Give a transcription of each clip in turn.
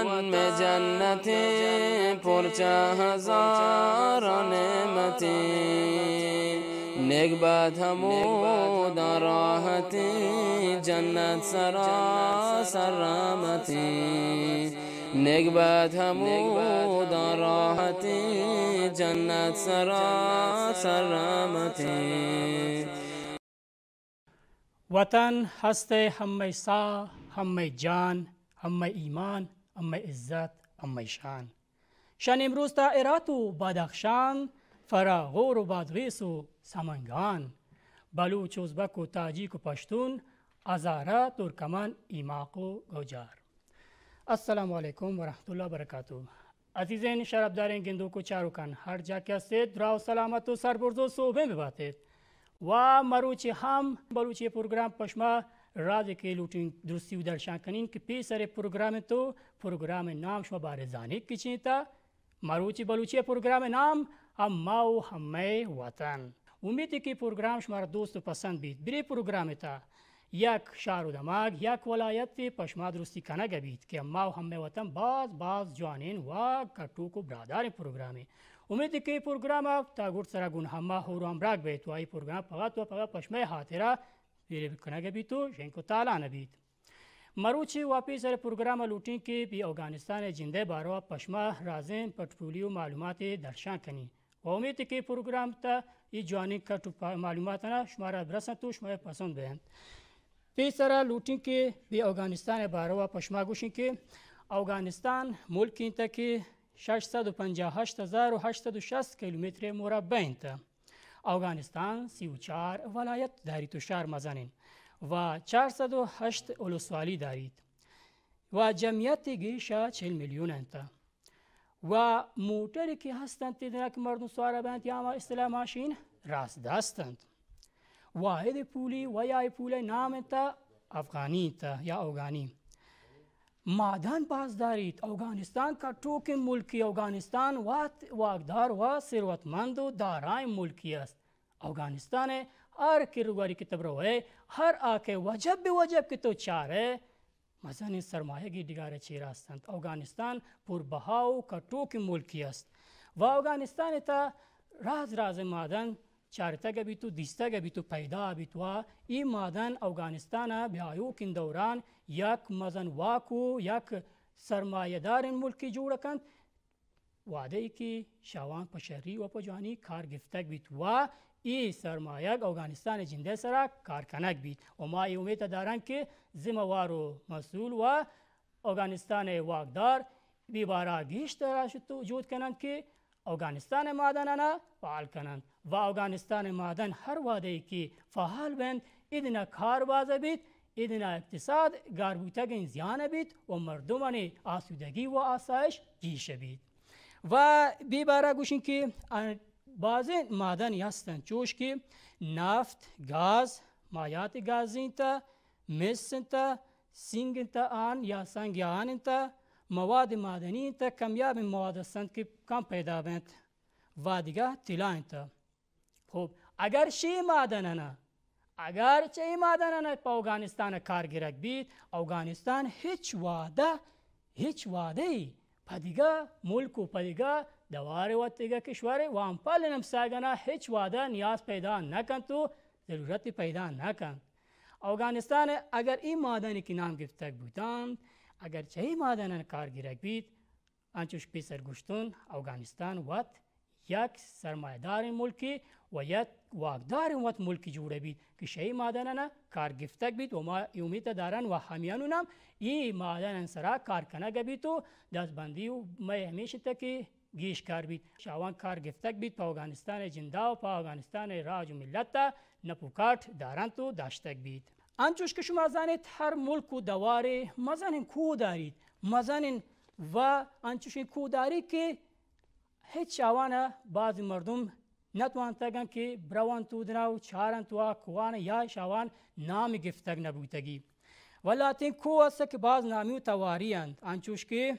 وطن مئے جنتیں پر چہ ہزار نعمتیں، نگبت ہموداں راحتیں، جنت سراسر رحمتیں۔ نگبت ہموداں راحتیں، جنت سراسر رحمتیں۔ وطن ہست ء ہم مئے ساہ، ہم مئے جان، ہم مئے ایمان، ہم مئے عزت، ہم مئے شان۔ شہ نیمروز تا ہرات و بدخشان، فرا غور و بادغیس و سمنگان، بلوچ، ازبک و تاجیک و پشتون، ہزارہ، ترکمن، ایماق و گوجار۔ السلام علیکم ورحمت اللہ وبرکاتہ۔ عزیزین شرفدارین گندوک و چاروکان، ہر جا کہ ہستید، دراہ و سلامت و سربرز و سوبین بباتید۔ و مروچی ہم بلوچی پروگرام پہ شما رازے کہ لوٹین درستی و درشان کنین کہ پیسر پروگرام تو پروگرام نام شما بارے زانید کہ چینتا۔ مروچی بلوچی پروگرام نام ہم ما و ہمے وطن۔ امید کہ پروگرام شما را دوست و پسند بیت۔ برے پروگرام تا یک شہر و دمگ، یک ولایت پہ شما درستی کنگ بیت کہ ما و ہمے وطن باز باز جوانین و کٹوک و برادارین پروگرامے۔ امید کہ پروگرام تا گڈ سرا گون ہما ہور و ہمراہ بیت و ای پروگرام فقط و فقط پہ شمے ہاترا پیلے کنگ بیت و شنک و تالان بیت۔ مروچی واپی سر پروگرام لوٹیں کہ بی افغانستان جندے باروا پہ شما رازیں پٹپولی و معلومات درشان کنی۔ و امید کہ پروگرام تا ای جوانیں کٹ و پا-، معلوماتانا شما را برسنت و شما پسند بینت۔ پیسرا لوٹیں کہ بی افغانستان باروا پہ شما گوشیں کہ افغانستان ملک انت کہ شش سد و پنجاہ و ہشت ہزار و ہشت سد و شصت کیلومتر مربع انت۔ افغانستان سی و چار ولایت داریت و شہر مزنین و چار سد و ہشت ولسوالی داریت و جمعیت گیشا چل میلیون انت۔ و موٹر کہ ہستنت، دنک مردم سوار بنت یا ہما اصطلاح ماشین راست دست انت۔ واحد پولی و یا پول نام انت افغانی انت یا اوگانی۔ معدن باز داریت۔ اوگانستان کٹوکیں ملکی، اوگانستان وت واکدار و ثروتمند و دارائیں ملکی است۔ اوگانستان ہر کرگواری کہ تو بروئے، ہر آکے وجب بہ وجب کہ تو چارئے، مزنیں سرمایگی ڈگار چیر ہستنت۔ اوگانستان پر بہا و کٹوکیں ملکی است و اوگانستان تا راز راز معدن چارتگ بیت و دیستگ بیت و پیدا بیت و ای معدن اوگانستان بیایوکیں دوران یک مزن واک و یک سرمایہ داریں ملکی جوڑ کنت۔ وہدے کہ شاوان پہ شری و پہ جوانی کار گفتگ بیت و اے سرمایگ اوگانستان جندے سرا کار کنگ بیت و ما اے امیت داران کہ ذمہ وار و مسئول و اوگانستان واکدار بے بارا گیشتر شت و جہد کننت کہ اوگانستان معدنانا فعال کننت و اوگانستان معدن ہر وہدے کہ فعال بنت، ادنا کار باز بیت، ادنا اقتصاد گار بوتگیں زیان بیت و مردمانی آسودگی و آسائش گیش بیت۔ و بے بارا گوشیں کہ بازیں معدن ہستنت، چوش کہ نفت، گاز، مایات گازی انت، مس انت، سنگ انت آن یا سنگ آن انت، مواد معدنی انت، کمیابیں مواد ہستنت کہ کم پیدا بنت و دگہ طلا انت۔ خب، اگر شی معدنانا، اگر چہ اے معدنانا پہ اوگانستان کار گرگ بیت، اوگانستان ہچ وہدہ، ہچ وہدے پہ دگہ ملک و پہ دگہ دوار وت دگہ کشور وام پل نمساگنا ہچ وہدہ نیاز پیدا نہ کنت و ضرورت پیدا نہ کنت۔ اوگانستان اگر اے معدنی کہ نام گفتگ بوتنت، اگر چہ اے معدنان کار گرگ بیت، انچوش پیسر گوشتن، اوگانستان وت یک سرمایہ داریں ملکے و یک واکداریں وت ملکی جوڑ بیت کہ شہ اے معدنانا کار گفتگ بیت و ما اے امیت داران و ہمیانون ہم اے معدنان سرا کار کنگ بیت و دستبندی و مئے ہمیش انت کہ گیش کار بیت، شاوان کار گفتگ بیت پہ اوگانستان جندا و پہ اوگانستان راج و ملتا نپ و کاٹ دارنت و داشتگ بیت۔ انچوش کہ شما زانیت، ہر ملک و دوارے مزنیں کوہ داریت، مزنیں و انچوشیں کوہ داری کہ ہچ آوان ء باز مردم نتوانتگن کہ برونت اودنا و چارنت و آ کوہان یا شاوان نام گفتگ نبوتگی۔ و لاتین کوہ است کہ باز نامی و تواری انت، انچوش کہ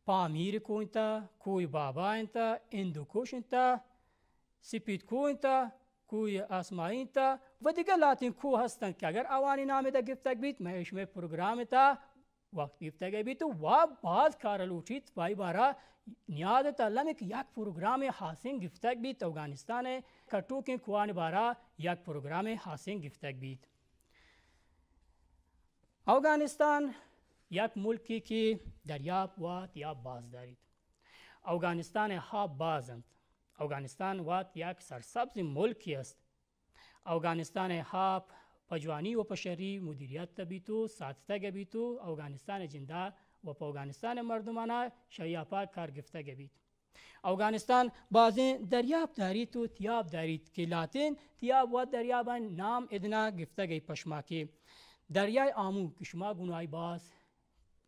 پامیر کوہ انت، کوہ بابا انت، ہندوکش انت، سپید کوہ انت، کوہ آسمائی انت و دگہ لاتین کوہ ہستنت کہ اگر آوانی نام ادا گفتگ بیت، مئے شمئے پروگرام تا وقت گپتگ بیت و باز کار لوٹیت، پہ آئی بارا نیاد ات الم کہ یک پروگرام خاصیں گپتگ بیت، اوگانستان کٹوکیں کوہانی بارا یک پروگرام خاصیں گپتگ بیت۔ اوگانستان یک ملکی کہ دریاب و تیاب باز داریت۔ اوگانستان آب باز انت۔ اوگانستان وت یک سرسبز ملکی است۔ اوگانستان آب پہ جوانی و پہ شری مدیریت بیت و ساتتگ بیت و اوگانستان جندا و پہ اوگانستان مردمانا شہ آپا کار گپتگ بیت۔ اوگانستان بازیں دریاب داریت و تیاب داریت کہ لاتین تیاب و دریابان نام ادنا گپتگ پشما کہ دریائے آمو کہ شما گون آئی باز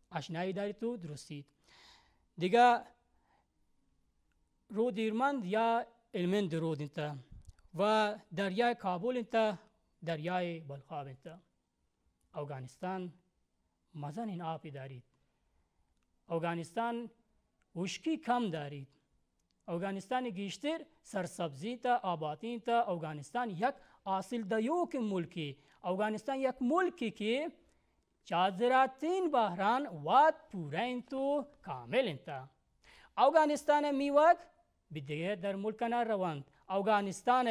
آشنائی داریت و درستیت۔ دگہ رود ایرمند یا علمند رود انت و دریائے کابل انت، دریائے بلخاب انت۔ اوگانستان مزنین آپی داریت۔ اوگانستان ہشکی کم داریت۔ اوگانستان گیشتر سرسبزی انت، آباتی انت۔ اوگانستان یک حاصل دیوک ملکی۔ اوگانستان یک ملکی کہ چہ زراعتین بہران وت پورہ انت و کامل انت۔ اوگانستان میوگ بہ دگہ در ملکانا رونت۔ اوگانستان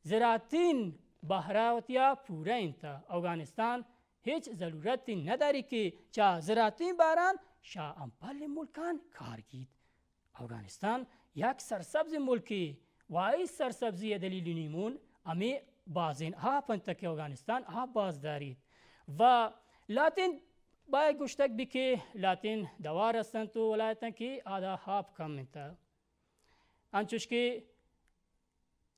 زراعتین بہرہ وتیا پورہ انت۔ اوگانستان ہچ ضرورتی نداری کہ چہ زراعتین بہران شہ امپل ملکان کار گیت۔ اوگانستان یک سرسبز ملکی و آئی سرسبزی دلیل نیمون ہمے بازین آپ انت کہ اوگانستان آپ باز داریت و لاتین باید گوشتگ بی کہ لاتین دوار استنت و ولایتن کہ آدا آپ کم انت۔ انچوش کہ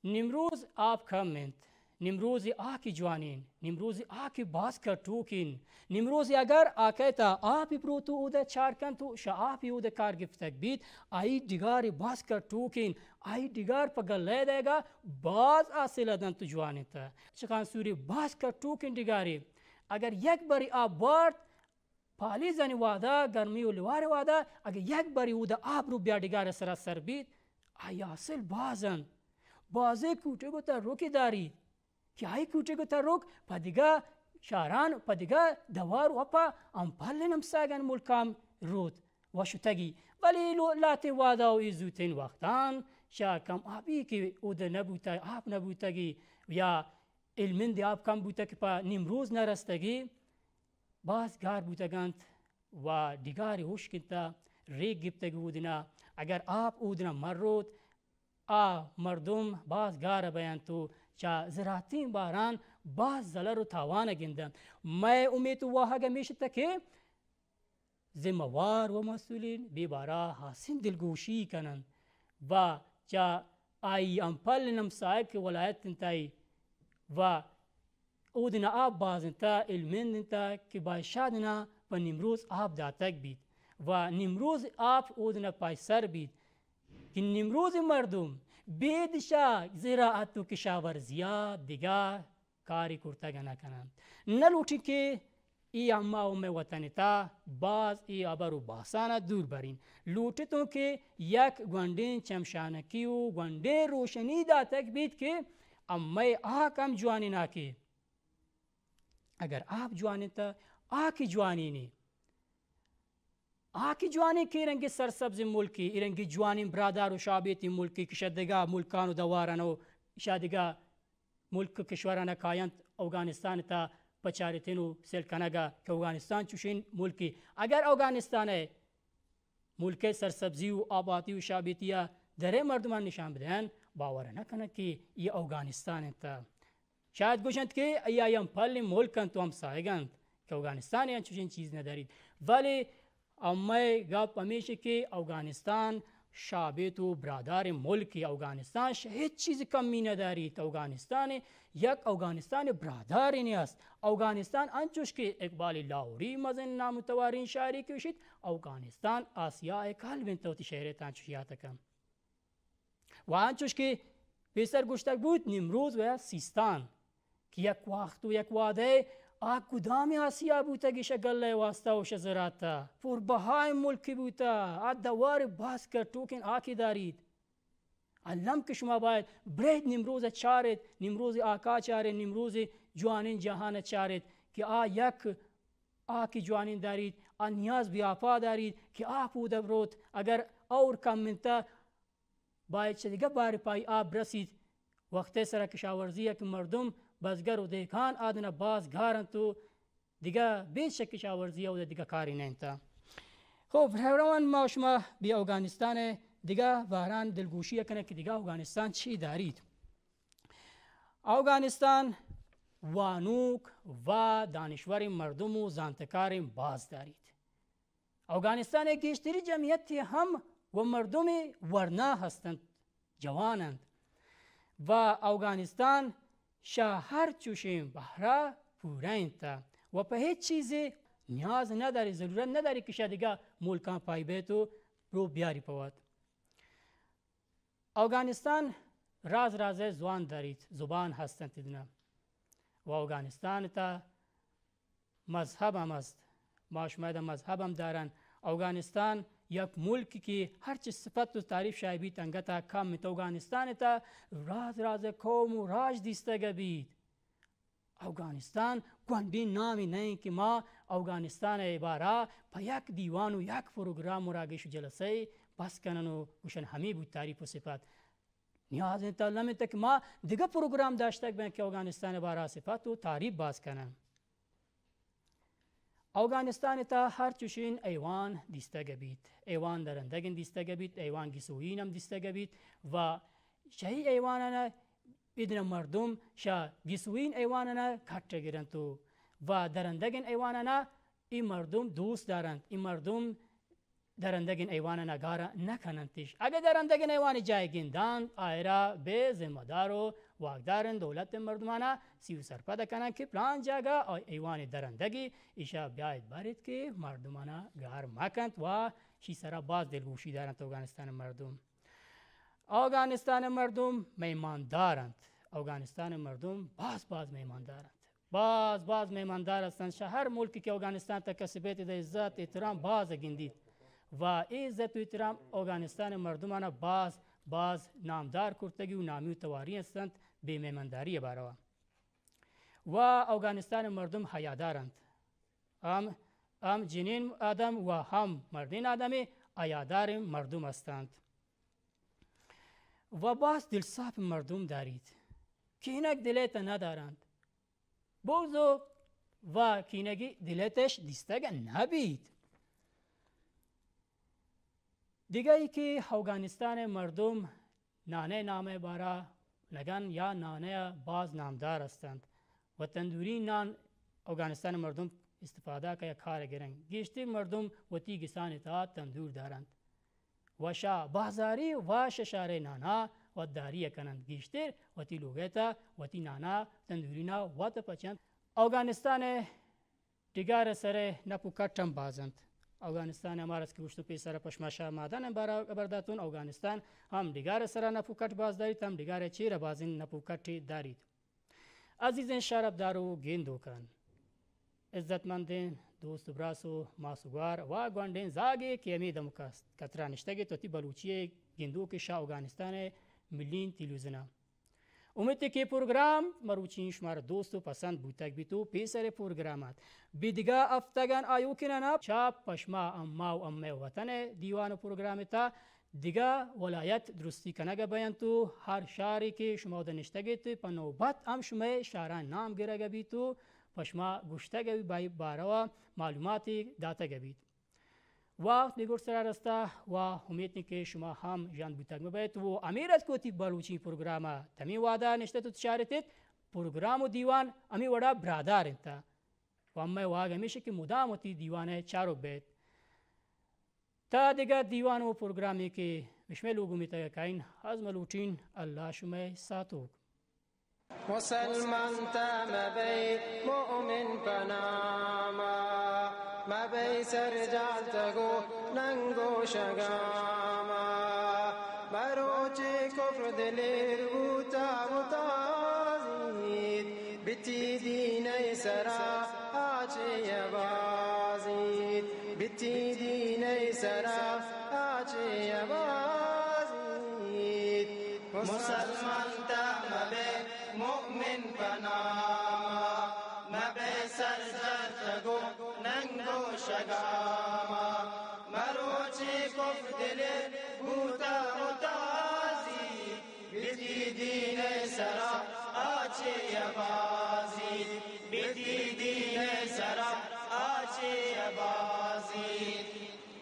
نیمروز آپ کم انت۔ نیمروز آکی جوانین، نیمروز آکی باز کٹوکین۔ نیمروز اگر آکیتا آپی بروتو اودہ چار کنت و شہ آپی اودہ کار گپتگ بیت، آئی ڈگار باز کٹوکین، آئی ڈگار پہ گلہ دئیگا باز حاصل دنت و جوان انت۔ چخان سوری باز کٹوکین ڈگاری، اگر یک بری آپ بارت، پالیزانی وہدا، گرمی و لوار وہدا، اگہ یک بری اودا آپ رو بیا ڈگار سرا سر بیت، آئی حاصل باز انت۔ بازے کوٹگ و تروکی داریت کہ آئی کوٹگ و تروک پہ دگہ شہران، پہ دگہ دوار و پہ امپلین ہمسایگان ملکان روت و شتگی۔ ولی لو-، لاتیں وہدا و اے زوتین وقتان شہ کم آپی کہ اود نبوتگ، آپ نبوتگی یا علمند آپ کم بوتگ کہ پہ نیمروز نرستگی، باز گار بوتگ انت و ڈگار ہشک انت، ریک گپتگ اودنا۔ اگر آپ اودنا مروت، آ مردم باز گار بینت و چہ زراعتین بہران باز ضرر و تاوان گندنت۔ مئے امیت و واہگ ہمیش انت کہ ذمہ وار و مسئولین بے بارا ہاسیں دلگوشی کننت و چہ آئی ہمپل ہمساہگ کہ ولایت انت آئی و اودنا آپ باز انت، علمند انت کہ باید شادنا پہ نیمروز آپ داتگ بیت و نیمروز آپ اودنا پائسر بیت کہ نیمروز مردم بید شہ زراعت و کشاورزیا دگہ کارے کرتگ نہ کننت۔ نہ لوٹیں کہ اے ہما و مئے وطن تا باز اے ہبر و باسانا دور برین۔ لوٹتوں کہ یک گونڈیں چمشانکی و گونڈیں روشنی داتگ بیت کہ امئے آک ہم جوانین آکے۔ اگر آپ جوانین تا آکی جوانینے۔ آکی جوانین کہ ایرنگی سرسبز ملکی، ایرنگی جوانین برادار و شابیتی ملکی کہ شہ دگہ ملکان و دواران و شہ دگہ ملک و کشوران کاینت اوگانستان تا پچارتین و سیل کنگا کہ اوگانستان چوشین ملکی۔ اگر اوگانستان ملک سرسبزی و آباتی و شابیتی درے مردمان نشان بدین، باور نکنن کہ یہ اوگانستان انت۔ شاید گوشنت کہ ای آیان پل ملک انت و ہمسایگ انت کہ اوگانستان انچوشین چیز نداریت، ولی امئے گپ ہمیش کہ اوگانستان شابیت و برادار ملک، اوگانستان شہ ہچ چیز کمی نداریت۔ اوگانستان یک اوگانستان برادارینی است۔ اوگانستان انچوش کہ اقبال لاہوری مزن نامتوارین شاعری کہ گوشیت، اوگانستان آسیائے قلب انت، وتی شعرے تان چوش یات کن۔ و انچوش کہ پیسر گوشتگ بوت، نیمروز و سیستان کہ یک وقت و یک وعدہ آ گدام آسیا بوتگ، شہ گلہ واسطہ و شہ زراعت پر بہائیں ملکی بوتہ، آ دوار باز کٹوکیں آکی داریت۔ الم کہ شما باید برید نیمروز چارت، نیمروز آکا چارت، نیمروز جوانین جہان چارت کہ آ یک آ کہ جوانین داریت، آ نیاز بہ آپا داریت کہ آپ اود ء بروت، اگر اور کم انت، باید چہ دگہ بار پائی آپ برسیت۔ وقت ء سرا کشاورزی ء کہ مردم، بزگر و دہکان آدن ء باز گار انت و دگہ بے شک کشاورزی ء دگہ کاری نہ انت۔ خب، روان ما شما بی اوگانستان ء دگہ باران دلگوشی ء کنیں کہ دگہ اوگانستان چی داریت۔ اوگانستان وانوک و دانشور مردم و زانتکار باز داریت۔ اوگانستان ء گیشتری جمعیت ہم و مردم ورنا ہستنت، جوان انت و اوگانستان شہ ہر چوشیں بہرا پورا انت و پہ ہچ چیزے نیاز نداری، ضرورت نداری کہ شہ دگہ ملکاں پائی بیت و رو بیاری پہ وت۔ اوگانستان راز راز ء زوان داریت، زبان ہست انت ادنا۔ و اوگانستان تا مذہب ہم است، ما شما دا مذہب ہم دارن۔ اوگانستان یک ملک کہ ہرچی صفت و تعریف شاہ بیت انگتا کم انت۔ اوگانستان تا راز راز ء قوم و راج دیستگ بیت۔ اوگانستان گونڈیں نامے نہ انت کہ ما اوگانستان ء بارا پہ یک دیوان و یک پروگرام و راگش و جلسہ بس کنن و گوشن ہمے بوت تعریف و صفت۔ نیاز انت، لم انت کہ ما دگہ پروگرام داشتگ بین کہ اوگانستان ء بارا صفت و تعریف باز کنن۔ اوگانستان تا ہر چوشین ایوان دیستگ بیت، ایوان درندگین دیستگ بیت، ایوان گسوئین ہم دیستگ بیت و شہی ایوانانا بدن مردم شہ گسوئین ایوانانا کٹ گرنت و، و درندگین ایوانانا ای مردم دوست دارنت، ای مردم درندگین ایوانانا گارا نکننتش۔ اگہ درندگین ایوانی جای گندان، آئرا بے ذمہ دار و واکدارن دولت مردمانا سی و سرپد کنن کہ پلان جاگہ آ ایوان درندگی ایشا بیاید برید کہ مردمانا گار مکنت و شی سرا باز دلگوشی دارنت اوگانستان مردم۔ اوگانستان مردم مہماندار انت۔ اوگانستان مردم باز باز مہماندار انت۔ باز باز مہماندار ہستنت۔ شہ ہر ملکی کہ اوگانستان تا کسی بیت، ادا عزت احترام باز گندیت۔ و اے عزت و احترام اوگانستان مردمانا باز باز نامدار کرتگی و نامی و تواری ہستنت بے مہمانداری باروا۔ و اوگانستان مردم حیادار انت۔ ہم، ہم جنین آدم و ہم مردین آدمی حیادار مردم ہستنت۔ و باز دلساپ مردم داریت۔ کینگ دلیت ندارنت۔ بغض و، و کینگی دلیتش دیستگ نبیت۔ دگہ ای کہ اوگانستان مردم نانہ نامہ بارا نگن یا نانہ باز نامدار ہستنت و تندوری نان اوگانستان مردم استفادہ کا یا کار گرن۔ گیشتر مردم وتی گسان تہا تندور دارنت۔ و شہ بازاری و شہ شہرے نانا وداری کننت، گیشتر وتی لوگئے تہا وتی نانا تندورینا وت پچنت۔ اوگانستان ڈگار سرے نپ و کٹ ہم باز انت۔ اوگانستان ہمارا کہ گوشتو پیسر پشما شہ مادن بارا خبر داتون، اوگانستان ہم ڈگار سرا نپ و کٹ باز داریت، ہم ڈگار چیرا بازین نپ و کٹی داریت۔ عزیزیں شرپدار و گندوکان، عزتمندیں دوست و براس و ماس و گوار و گونڈیں زاگے کہ ہمے دمکا است، قطرا نشتگیت وتی بلوچی گندوک شہ اوگانستان ملین تلویزیونا۔ امیتے کہ پروگرام مروچی شمارا دوست و پسند بوتگ بیت و پیسر پروگرامات بیدگا ہفتگان آیوکنانا چاپ پشما اما و امے وطن دیوان و پروگرام تا دگہ ولایت درستی کنگ بینت و ہر شہرے کہ شما اودا نشتگیت پہ نوبت ہم شمئے شہران نام گرگ بیت و پہ شما گوشتگ بی باروا معلوماتی داتگ بیت۔ وقت بگڑ سرا رستہ و امیت کہ شما ہم ژند بوتگ ببیت و ہمے رد کہ وتی بلوچی پروگراما تمے وہدا نشتت و چارتت، پروگرام و دیوان ہمے وڑا براہدار انت و امئے واہگ ہمیش کہ مدام وتی دیوان چاروک بیت۔ تا دگہ دیوان و پروگرامے کہ بشمئے لوگ و میتگا کائین، ہاز ملوٹین اللہ شمئے ساتوک۔ مسلمان تا مبیت مؤمن پہ ناما، مبیت سرجال تگو ننگو شگاما۔ مروچی کفر دلیر بوتا متازیت، بتی دینئے سرا آچے ابازیت، بتی دینئے سرا آچے ابازیت۔ مسلمان تا مبے مؤمن پہ ناما، مبے سرجال تگو ننگ گوشگا ما، مروچی کف دل بوتا متازی، بیتی دین سرا آچے ابازی، بیتی دین سرا آچے ابازی۔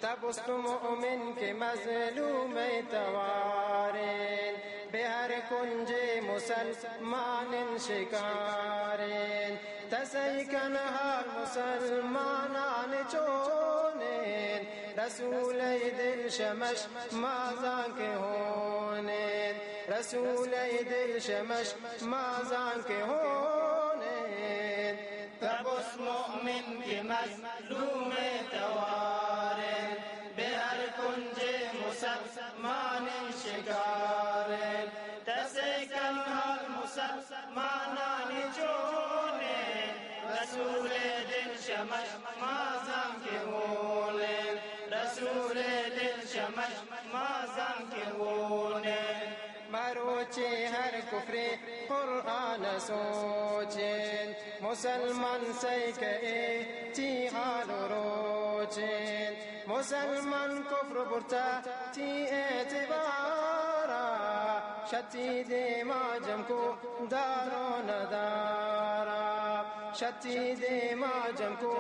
تبست مؤمن کہ مظلوم توارین، بہ ہر کنجے مسلمان شکارین۔ تسئی کن حال مسلمان چونین، رسول دل شمش مازان کے ہونین، رسول دل شمش مازان کے ہونین۔ تبس مؤمن کہ مظلوم توارین، بہ ہر کنجے مسلمان شکارین۔ تسے کن حال مسلمانانی چونین، رسول دل شمش مازان کے ہونین، رسول دل شمش مازان کے ہونین۔ مروچی ہر کفر قرآن سوچین، مسلمان سیکئے تی حال روچین۔ مسلمان کفر برتا تی اعتبارا، شتی دیما جم کو دارو ندارا، شتی دیما جم کو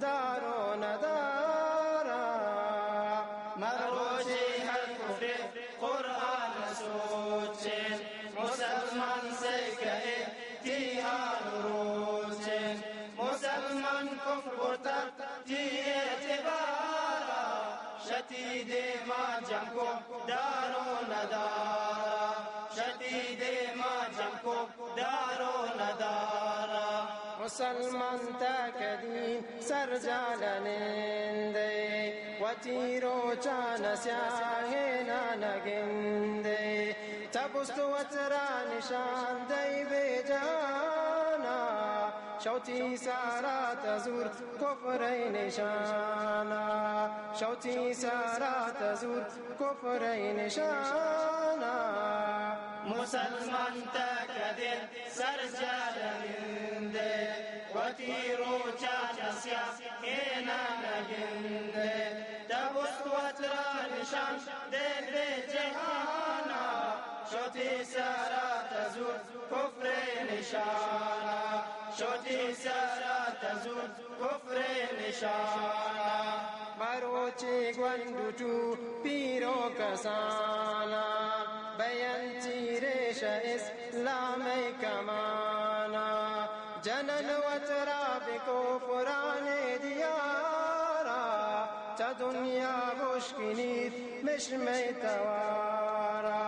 دارو ندارا۔ مروچی ہر کفر قرآن سوچین، مسلمان سیکئے تی حال روچین۔ مسلمان کفر برتا تی اعتبارا، شتی دیما جم کو دارو ندارا، شتی دیما جم کو دارو ندارا۔ مسلمان تا کدی سر جال نندے، وتی روچان سیاہیں نہ نگندے۔ تبست وترا نشان دئی بے جانا، شوتی سارا تزور کفر نشانا، شوتی سارا تزور کفر نشانا۔ مسلمان تا کدی سر جال نندے، وتی روچان سیاہیں نہ نگندے۔ تبست وترا نشان دئی بے جہانا، شوتی سارا تزور کفر نشانا، شوتی سارا تزور کفر نشانا۔ مروچی گونڈو ٹو پیرو کسانا، بینتی ریش اسلام کمانا۔ جنن وترا بہ کفران دیارا، چہ دنیا بشکنیت مش مئے توارا،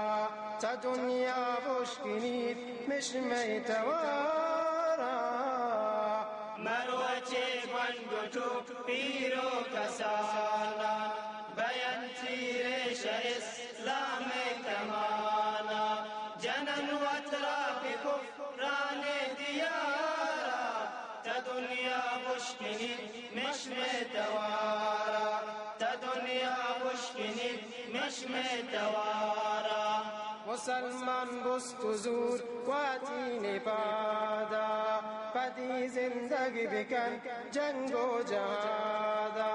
چہ دنیا بشکنیت مش مئے توارا۔ مروچی گونڈو ٹو پیرو کسانا، بینتی ریش اسلام کمانا۔ جنن وترا بہ کفران دیارا، چہ دنیا بشکنیت مش مئے توارا، چہ دنیا بشکنیت مش مئے توارا۔ مسلمان بست و زور وتی نپادا، پدی زندگ بکن جنگ و جہادا۔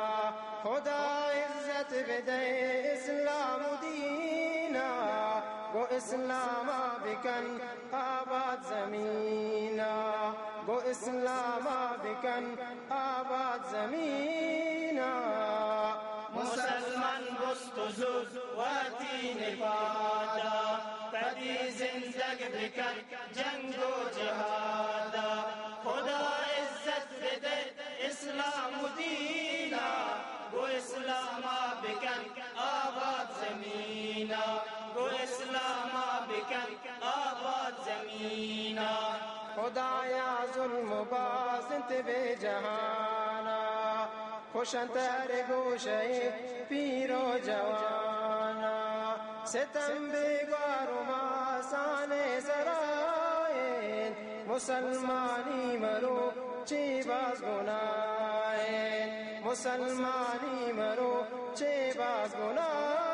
خدا عزت بدئے اسلام و دینا، گو اسلاما بکن آباد زمینا، گو اسلاما بکن آباد زمینا۔ مسلمان بست و زور وتی نپادا، پدی زندگ بکن جنگ و جہادا۔ خدا عزت بدئے اسلام و دینا، گو اسلاما بکن آباد زمینا، گو اسلاما بکن آباد زمینا۔ خدایا ظلم باز انت بے جہانا، خوش انت ہر گوشئے پیر و جوانا۔ ستم بے گوار و ماسان سرائین، مسلمانی مرو چے باز گناہ انت، مسلمانی مرو چے باز گناہ